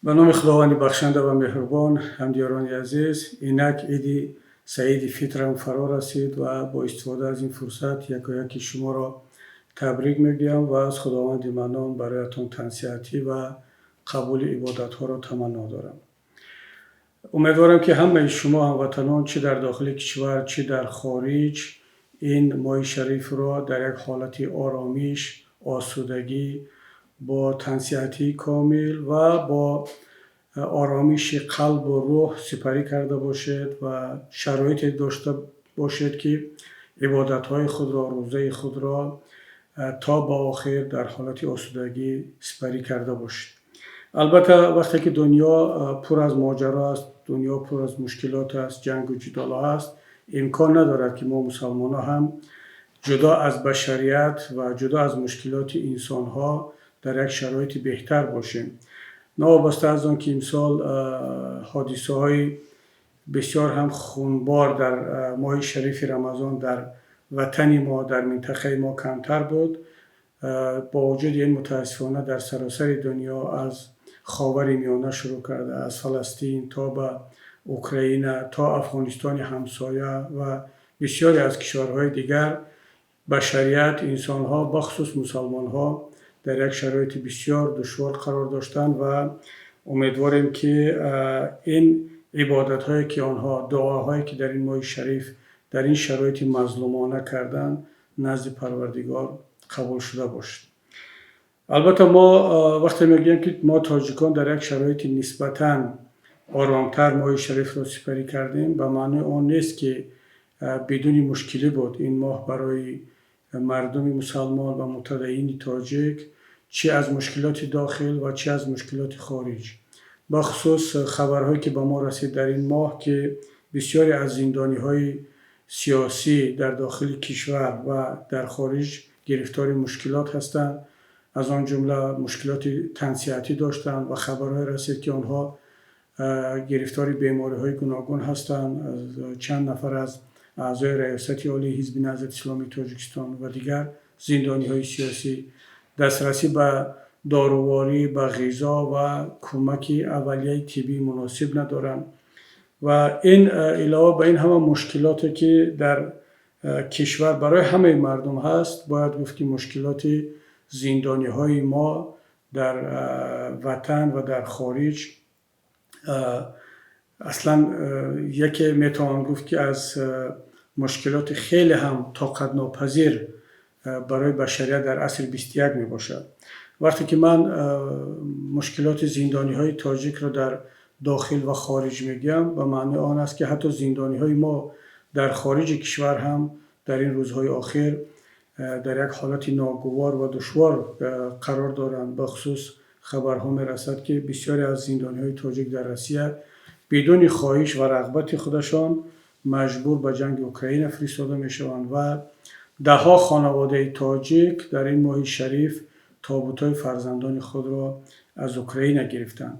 Ба номи Худованди бахшанда ва меҳрубон. Ҳамдиёрони азиз, инак Иди Саиди Фитрам фаро расид ва бо истифода аз ин фурсат якояки шуморо табрик мегӯям ва аз Худованди Маннон бароятон тансиҳатӣ ва қабули ибодатҳоро таманно дорам. Умедворам, ки ҳамаи шумо ҳамватанон, чӣ дар дохили кишвар, чӣ дар хориҷ, ин моҳи шарифро дар як ҳолати оромиш, осудагӣ, бо тансиҳатии комил ва бо оромиши қалбу рӯҳ сипарӣ карда бошед ва шароите дошта бошед, ки ибодатҳои худро, рӯзаи худро то ба охир дар ҳолати осудагӣ сипарӣ карда бошед. Албатта, вақте ки дунё пур аз моҷаро аст, дунё пур аз мушкилот аст, ҷангу ҷидолҳо аст, имкон надорад, ки мо мусалмонҳо ҳам ҷудо аз башарият ва ҷудо аз мушкилоти инсонҳо дар як шароити беҳтар бошем. Новобаста аз он ки имсол ҳодисаҳои бисёр ҳам хунбор дар моҳи шарифи Рамазон дар ватани мо, дар минтақаи мо камтар буд, бо вуҷуди ин, мутаассифона, дар саросари дунё, аз Ховари Миёна шурӯъ карда, аз Фаластин то ба Украина, то Афғонистони ҳамсоя ва бисёре аз кишварҳои дигар, башарият, инсонҳо, бахусус мусалмонҳо дар як шароити бисёр душвор қарор доштанд ва умедворем, ки ин ибодатҳое, ки онҳо, дуоҳое, ки дар ин моҳи шариф дар ин шароити мазлумона карданд, назди Парвардигор қабул шуда бошад. Албатта, мо вақте мегӯем, ки мо тоҷикон дар як шароити нисбатан оромтар моҳи шарифро сипарӣ кардем, ба маънои он нест, ки бидуни мушкилӣ буд ин моҳ барои мардуми мусалмон ва мутадайини тоҷик, чӣ аз мушкилоти дохил ва чӣ аз мушкилоти хориҷ. Бахусус хабарҳое, ки ба мо расид дар ин моҳ, ки бисёре аз зиндониҳои сиёсӣ дар дохили кишвар ва дар хориҷ гирифтори мушкилот ҳастанд, аз он ҷумла мушкилоти тансиҳатӣ доштанд ва хабарҳое расид, ки онҳо гирифтори бемориҳои гуногун ҳастанд, аз чанд нафар аз аъзои Раёсати Олии Ҳизби Наҳзати Исломии Тоҷикистон ва дигар зиндониҳои сиёсӣ дастрасӣ ба доруворӣ, ба ғизо ва кӯмаки аввалияи тиббии муносиб надоранд. Ва ин илова ба ин ҳама мушкилоте, ки дар кишвар барои ҳамаи мардум ҳаст, бояд гуфт, ки мушкилоти зиндониҳои мо дар ватан ва дар хориҷ аслан яке метавон гуфт, ки аз мушкилоти хеле ҳам тоқатнопазир барои башарият дар асри 21 мебошад. Вақте ки ман мушкилоти зиндониҳои тоҷикро дар дохил ва хориҷ мегӯям, ба маънои он аст, ки ҳатто зиндониҳои мо дар хориҷи кишвар ҳам дар ин рӯзҳои охир дар як ҳолати ногувор ва душвор қарор доранд. Бахусус хабарҳо мерасад, ки бисёре аз зиндониҳои тоҷик дар Россия бидуни хоҳиш ва рағбати худашон маҷбур ба ҷанги Украина фиристода мешаванд ва даҳҳо хонаводаи тоҷик дар ин моҳи шариф тобутҳои фарзандони худро аз Украина гирифтанд.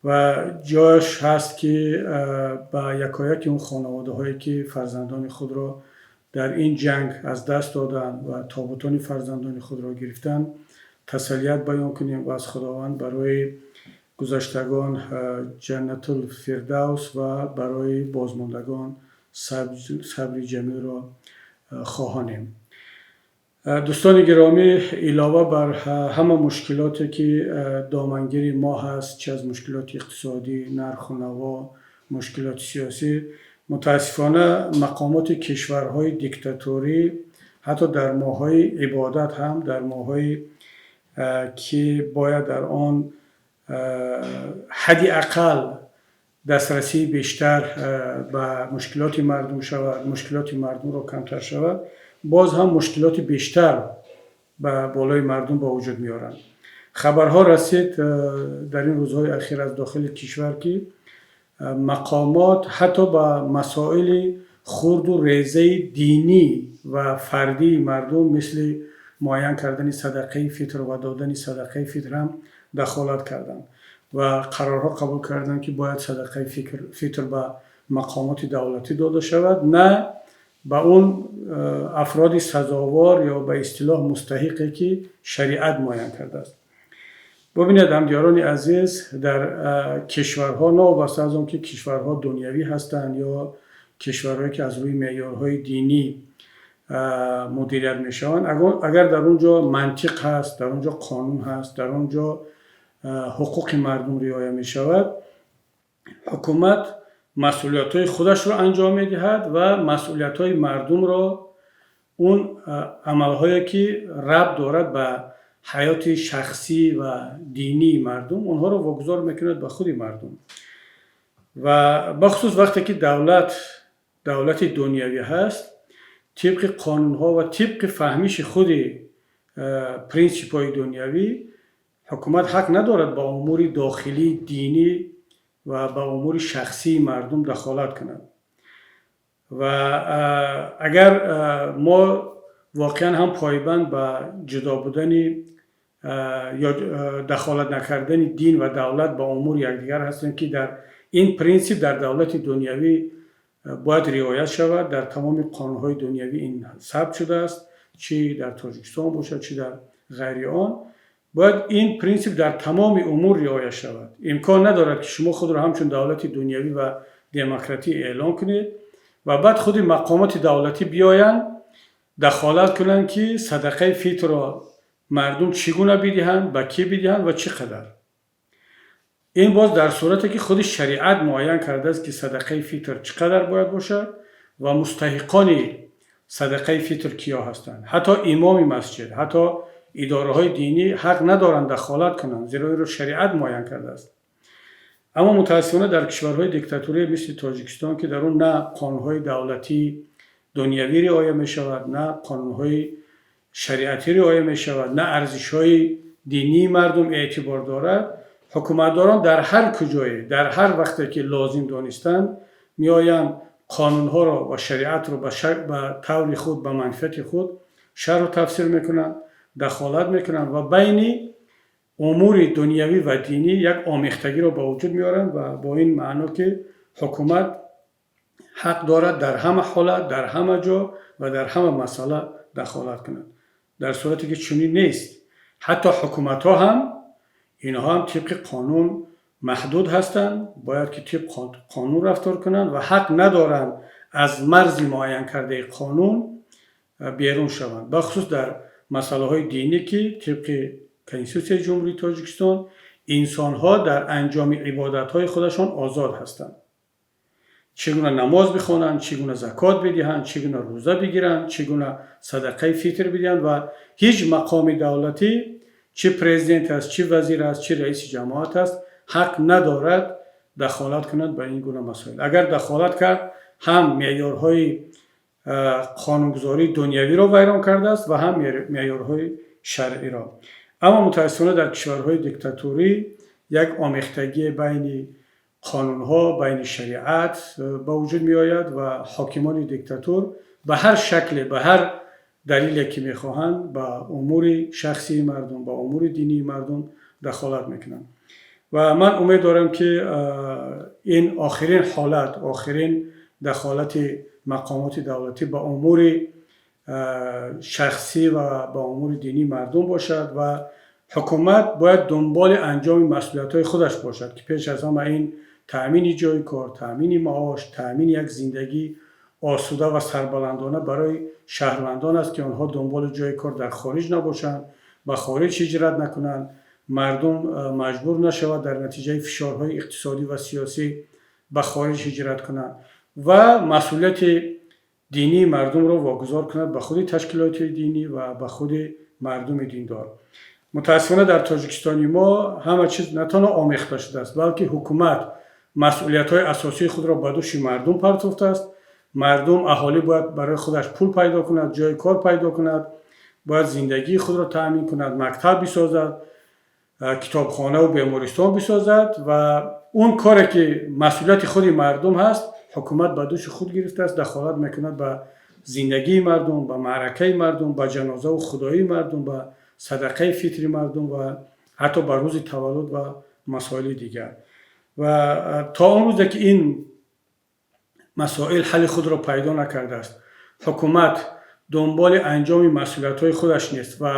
Ва ҷояш ҳаст, ки ба якояки он хонаводаҳое, ки фарзандони худро дар ин ҷанг аз даст доданд ва тобутони фарзандони худро гирифтанд, тасаллият баён кунем ва аз Худованд барои гузаштагон Ҷаннатул Фирдавс ва барои бозмондагон сабри ҷамилро хоҳонем. Дӯстони гиромӣ, илова бар ҳама мушкилоте, ки домангири мо ҳаст, чӣ аз мушкилоти иқтисодӣ, нарху наво, мушкилоти сиёсӣ, мутаассифона, мақомоти кишварҳои диктаторӣ ҳатто дар моҳҳои ибодат ҳам, дар моҳҳое, ки бояд дар он ҳадди ақал дастрасии бештар ба мушкилоти мардум шавад, мушкилоти мардумро камтар шавад, боз ҳам мушкилоти бештар ба болои мардум ба вуҷуд меоранд. Хабарҳо расид дар ин рӯзҳои ахир аз дохили кишвар, ки мақомот ҳатто ба масоили хурду резаи динӣ ва фардии мардум, мисли муайян кардани садақаи фитр ва додани садақаи фитр ҳам дахолат карданд ва қарорҳо қабул карданд, ки бояд садақаи фитр ба мақомоти давлатӣ дода шавад, на ба он афроди сазовор ё ба истилоҳ мустаҳиқе, ки шариат муайян кардааст. Бубинед, ҳамдиёрони азиз, дар кишварҳо, новобаста аз он ки кишварҳо дунявӣ ҳастанд ё кишварҳое ки аз рӯи меъёрҳои динӣ мудирият мешаванд, агар дар он ҷо мантиқ ҳаст, дар он ҷо қонун ҳаст, дар он ҷо ҳуқуқи мардум риоя мешавад, ҳукумат масъулиятҳои худашро анҷом медиҳад ва масъулиятҳои мардумро, он амалҳое ки рабт дорад ба ҳаёти шахсӣ ва динии мардум, онҳоро вогузор мекунад ба худи мардум. Ва бахусус вақте ки давлат давлати дунявӣ ҳаст, тибқи қонунҳо ва тибқи фаҳмиши худи принсипҳои дунявӣ, ҳукумат ҳақ надорад ба умури дохилии динӣ ва ба умури шахсии мардум дахолат кунад. Ва агар мо воқеан ҳам пойбанд ба ҷудо будани ё дахолат накардани дин ва давлат ба умури якдигар ҳастем, ки дар ин принсип дар давлати дунявӣ бояд риоят шавад, дар тамоми қонунҳои дунявӣ ин сабт шудааст, чӣ дар Тоҷикистон бошад, чӣ дар ғайри он, бояд ин принсип дар тамоми умур риоя шавад. Имкон надорад, ки шумо худро ҳамчун давлати дунявӣ ва демократӣ эълон кунед ва баъд худи мақомоти давлатӣ биёянд, дахолат кунанд, ки садақаи фитрро мардум чӣ гуна бидиҳанд, ба кӣ бидиҳанд ва чӣ қадар. Ин боз дар сурате ки худи шариат муайян кардааст, ки садақаи фитр чӣ қадар бояд бошад ва мустаҳиқони садақаи фитр киё ҳастанд. Ҳатто имоми масҷид, ҳатто идораҳои динӣ ҳақ надоранд дахолат кунанд, зеро инро шариат муайян кардааст. Аммо мутаассифона дар кишварҳои диктатурӣ мисли Тоҷикистон, ки дар он на қонунҳои давлатии дунявӣ риоя мешавад, на қонунҳои шариатӣ риоя мешавад, на арзишҳои динии мардум эътибор дорад, ҳукуматдорон дар ҳар куҷое, дар ҳар вақте ки лозим донистанд, меоянд, қонунҳоро ва шариатро ба таври худ, ба манфиати худ шарҳу тафсир мекунанд, дахолат мекунанд ва байни умури дунявӣ ва динӣ як омехтагиро ба вуҷуд меоранд. Ва бо ин маъно ки ҳукумат ҳақ дорад дар ҳама ҳолат, дар ҳама ҷо ва дар ҳама масъала дахолат кунад, дар сурате ки чунин нест. Ҳатто ҳукуматҳо ҳам, инҳо ҳам тибқи қонун маҳдуд ҳастанд, бояд ки тибқи қонун рафтор кунанд ва ҳақ надоранд аз марзи муайянкардаи қонун берун шаванд, бахусус дар масъалаҳои динӣ, ки тибқи Конститутсияи Ҷумҳурии Тоҷикистон инсонҳо дар анҷоми ибодатҳои худашон озод ҳастанд: чӣ гуна намоз бихонанд, чӣ гуна закот бидиҳанд, чӣ гуна рӯза бигиранд, чӣ гуна садақаи фитр бидиҳанд. Ва ҳеҷ мақоми давлатӣ, чӣ президент аст, чӣ вазир аст, чӣ раиси ҷамоат аст, ҳақ надорад дахолат кунад ба ин гуна масоил. Агар дахолат кард, ҳам меъёрҳои қонунгузории дунявиро вайрон кардааст ва ҳам меъёрҳои шаръиро. Аммо мутаассифона дар кишварҳои диктатурӣ як омехтагие байни қонунҳо, байни шариат ба вуҷуд меояд ва ҳокимони диктатур ба ҳар шакле, ба ҳар далеле ки мехоҳанд, ба умури шахсии мардум, ба умури динии мардум дахолат мекунанд. Ва ман умед дорам, ки ин охирин ҳолат, охирин дахолати мақомоти давлатӣ ба умури шахсӣ ва ба умури динии мардум бошад ва ҳукумат бояд дунболи анҷоми масъулиятҳои худаш бошад, ки пеш аз ҳама ин таъмини ҷойи кор, таъмини маош, таъмини як зиндагии осуда ва сарбаландона барои шаҳрвандон аст, ки онҳо дунболи ҷойи кор дар хориҷ набошанд, ба хориҷ ҳиҷрат накунанд, мардум маҷбур нашавад дар натиҷаи фишорҳои иқтисодӣ ва сиёсӣ ба хориҷ ҳиҷрат кунанд ва масъулияти динии мардумро вогузор кунад ба худи ташкилоти динӣ ва ба худи мардуми диндор. Мутаассифона дар Тоҷикистони мо ҳама чиз на танҳо омехта шудааст, балки ҳукумат масъулиятҳои асосии худро ба дӯши мардум партофтааст. Мардум, аҳолӣ бояд барои худаш пул пайдо кунад, ҷойи кор пайдо кунад, бояд зиндагии худро таъмин кунад, мактаб бисозад, китобхонаву бемористон бисозад. Ва он коре ки масъулияти худи мардум ҳаст, ҳукумат ба дӯши худ гирифтааст, дахолат мекунад ба зиндагии мардум, ба маъракаи мардум, ба ҷанозаву худоии мардум, ба садақаи фитри мардум ва ҳатто ба рӯзи таваллуд ва масоили дигар. Ва то он рӯзе ки ин масоил ҳалли худро пайдо накардааст, ҳукумат дунболи анҷоми масъулиятҳои худаш нест ва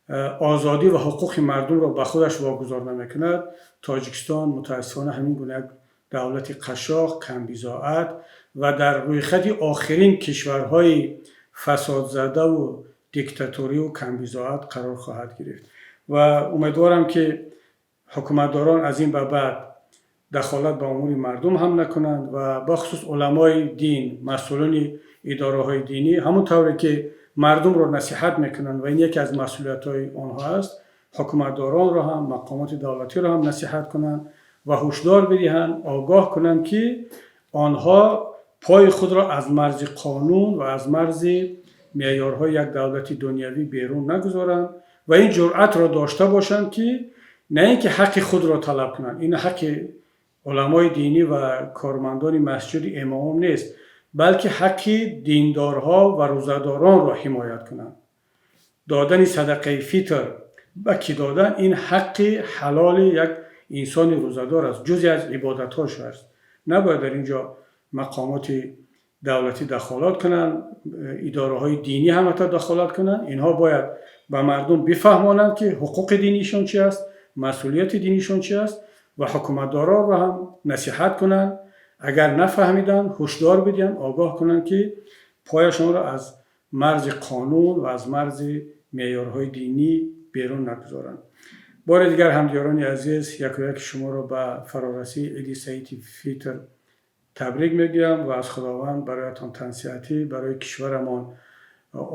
Озодӣ ва ҳуқуқи мардумро ба худаш вогузор намекунад, Тоҷикистон мутаассифона ҳамин гуна як давлати қашшоқ, камбизоат ва дар рӯйхати охирин кишварҳои фасодзадаву диктаторию камбизоат қарор хоҳад гирифт. Ва умедворам, ки ҳукуматдорон аз ин ба баъд дахолат ба умури мардум ҳам накунанд ва бахусус уламои дин, масъулони идораҳои динӣ ҳамон тавре ки мардумро насиҳат мекунанд ва ин яке аз масъулиятҳои онҳо аст, ҳукуматдоронро ҳам, мақомоти давлатиро ҳам насиҳат кунанд ва ҳушдор бидиҳанд, огоҳ кунанд, ки онҳо пои худро аз марзи қонун ва аз марзи меъёрҳои як давлати дунявӣ берун нагузоранд ва ин ҷуръатро дошта бошанд, ки на ин ки ҳаққи худро талаб кунанд, ин ҳаққи уламои динӣ ва кормандони масҷиди имомон нест, балки ҳаққи диндорҳо ва рӯзадоронро ҳимоят кунанд. Додани садақаи фитр ба кӣ додан, ин ҳаққи ҳалоли як инсони рӯзадор аст, ҷузъе аз ибодатҳош аст. Набояд дар ин ҷо мақомоти давлатӣ дахолат кунанд, идораҳои динӣ ҳам ҳатто дахолат кунанд. Инҳо бояд ба мардум бифаҳмонанд, ки ҳуқуқи динишон чи аст, масъулияти динишон чи аст ва ҳукуматдоронро ҳам насиҳат кунанд. Агар нафаҳмиданд, ҳушдор бидиҳанд, огоҳ кунанд, ки пояшонро аз марзи қонун ва аз марзи меъёрҳои динӣ берун нагузоранд. Бори дигар, ҳамдиёрони азиз, якояки шуморо ба фарорасии Иди Саиди Фитр табрик мегӯям ва аз Худованд бароятон тансиҳатӣ, барои кишварамон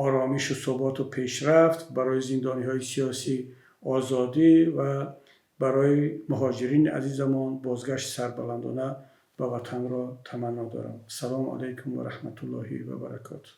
оромишу суботу пешрафт, барои зиндониҳои сиёсӣ озодӣ ва барои муҳоҷирини азизамон бозгашти сарбаландона ба ватанро таманно дорам. Ассалому алайкум ва раҳматуллоҳи ва баракотуҳ.